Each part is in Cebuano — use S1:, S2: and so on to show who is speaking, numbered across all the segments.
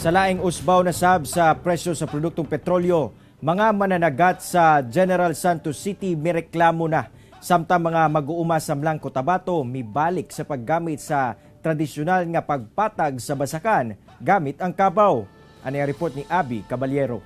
S1: Sa laing usbaw na sab sa presyo sa produktong petrolyo, mga mananagat sa General Santos City mireklamo na. Samtang mga mag-uuma sa Mlang Cotabato mibalik sa paggamit sa tradisyonal nga pagpatag sa basakan gamit ang kabaw. Ani ang report ni Abby Caballero.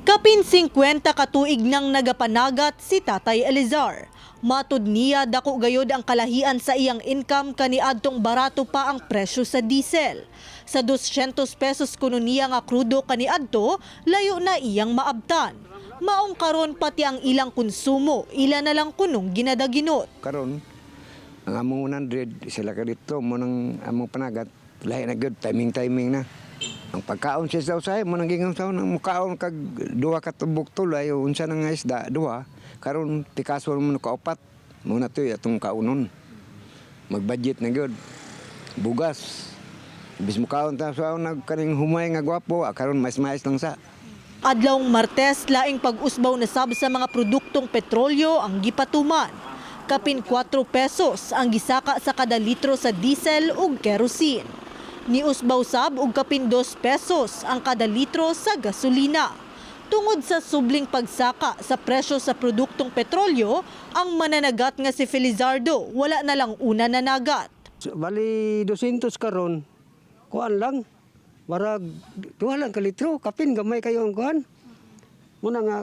S2: Kapin 50 katuig nang nagapanagat si Tatay Elizar. Matud niya, dako gayod ang kalahian sa iyang income kaniadtong barato pa ang presyo sa diesel. Sa 200 pesos kuno niya nga krudo kaniadto, layo na iyang maabtan. Maong karon, pati ang ilang konsumo, ila na lang kunong ginadaginot.
S3: Karon ang among 100 sila ka dito mo nang among panagat, lahi na gyud, timing timing na ang pagkaon siya sa usahay mo nang gingon sa nang mukaon kag duha ka tubok tulay o unsa na nga isda duha. Karon pikaso mo ka upat mo na to atong kaunon. Magbudget na gyud. Bugas, bis mukaon ta sa nag kaning humay nga gwapo, karon mais-mais lang sa.
S2: Adlawng Martes, laing pag-usbaw na sab sa mga produktong petrolyo ang gipatuman. Kapin 4 pesos ang gisaka sa kada litro sa diesel ug kerosene. Niusbaw sab og kapin 2 pesos ang kada litro sa gasolina. Tungod sa subling pagsaka sa presyo sa produktong petrolyo, ang mananagat nga si Felizardo wala na lang una nanagat.
S4: So, bali 200 karon, kuan lang. Marag duha lang ka litro, kapin gamay kayo ang kuan. Muna nga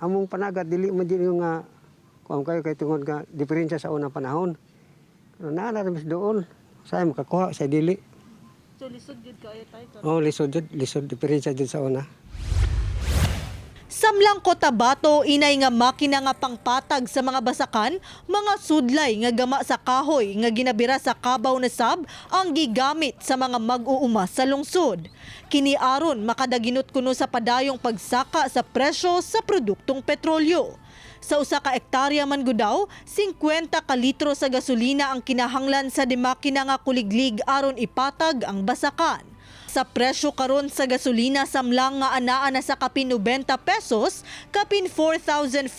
S4: among panagat dili man din yung nga kuan kayo kay tungod nga diferensya sa unang panahon. Pero naa na rin doon. Sa makakuha sa dili.
S2: So lisod jud kayo tay.
S4: Oh, lisod jud, lisod diferensya jud sa una.
S2: Samlang Cotabato, inay nga makina nga pangpatag sa mga basakan, mga sudlay nga gama sa kahoy nga ginabira sa kabaw na sab ang gigamit sa mga mag-uuma sa lungsod. Kini aron makadaginot kuno sa padayong pagsaka sa presyo sa produktong petrolyo. Sa usa ka ektarya man gud daw, 50 ka litro sa gasolina ang kinahanglan sa demakina nga kuliglig aron ipatag ang basakan. Sa presyo karon sa gasolina samlang nga anaa na sa kapin 90 pesos, kapin 4,500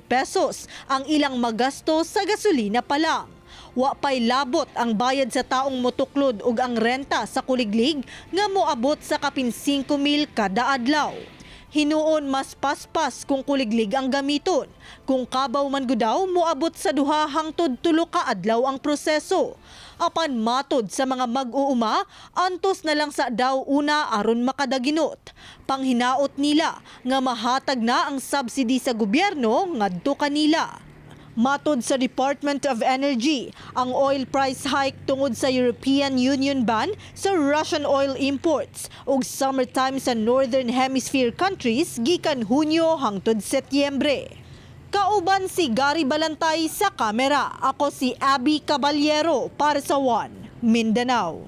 S2: pesos ang ilang magasto sa gasolina pa lang. Wa pay labot ang bayad sa taong motuklod ug ang renta sa kuliglig nga moabot sa kapin 5,000 kada adlaw. Hinuon mas paspas kung kuliglig ang gamiton. Kung kabaw man gud daw, moabot sa 2 hangtod 3 ka adlaw ang proseso. Apan matod sa mga mag-uuma, antos na lang sa daw una aron makadaginot. Panghinaot nila nga mahatag na ang subsidy sa gobyerno ngadto kanila. Matod sa Department of Energy, ang oil price hike tungod sa European Union ban sa Russian oil imports ug summertime sa Northern Hemisphere countries gikan Hunyo hangtod Setyembre. Kauban si Gary Balantay sa kamera. Ako si Abby Caballero para sa One Mindanao.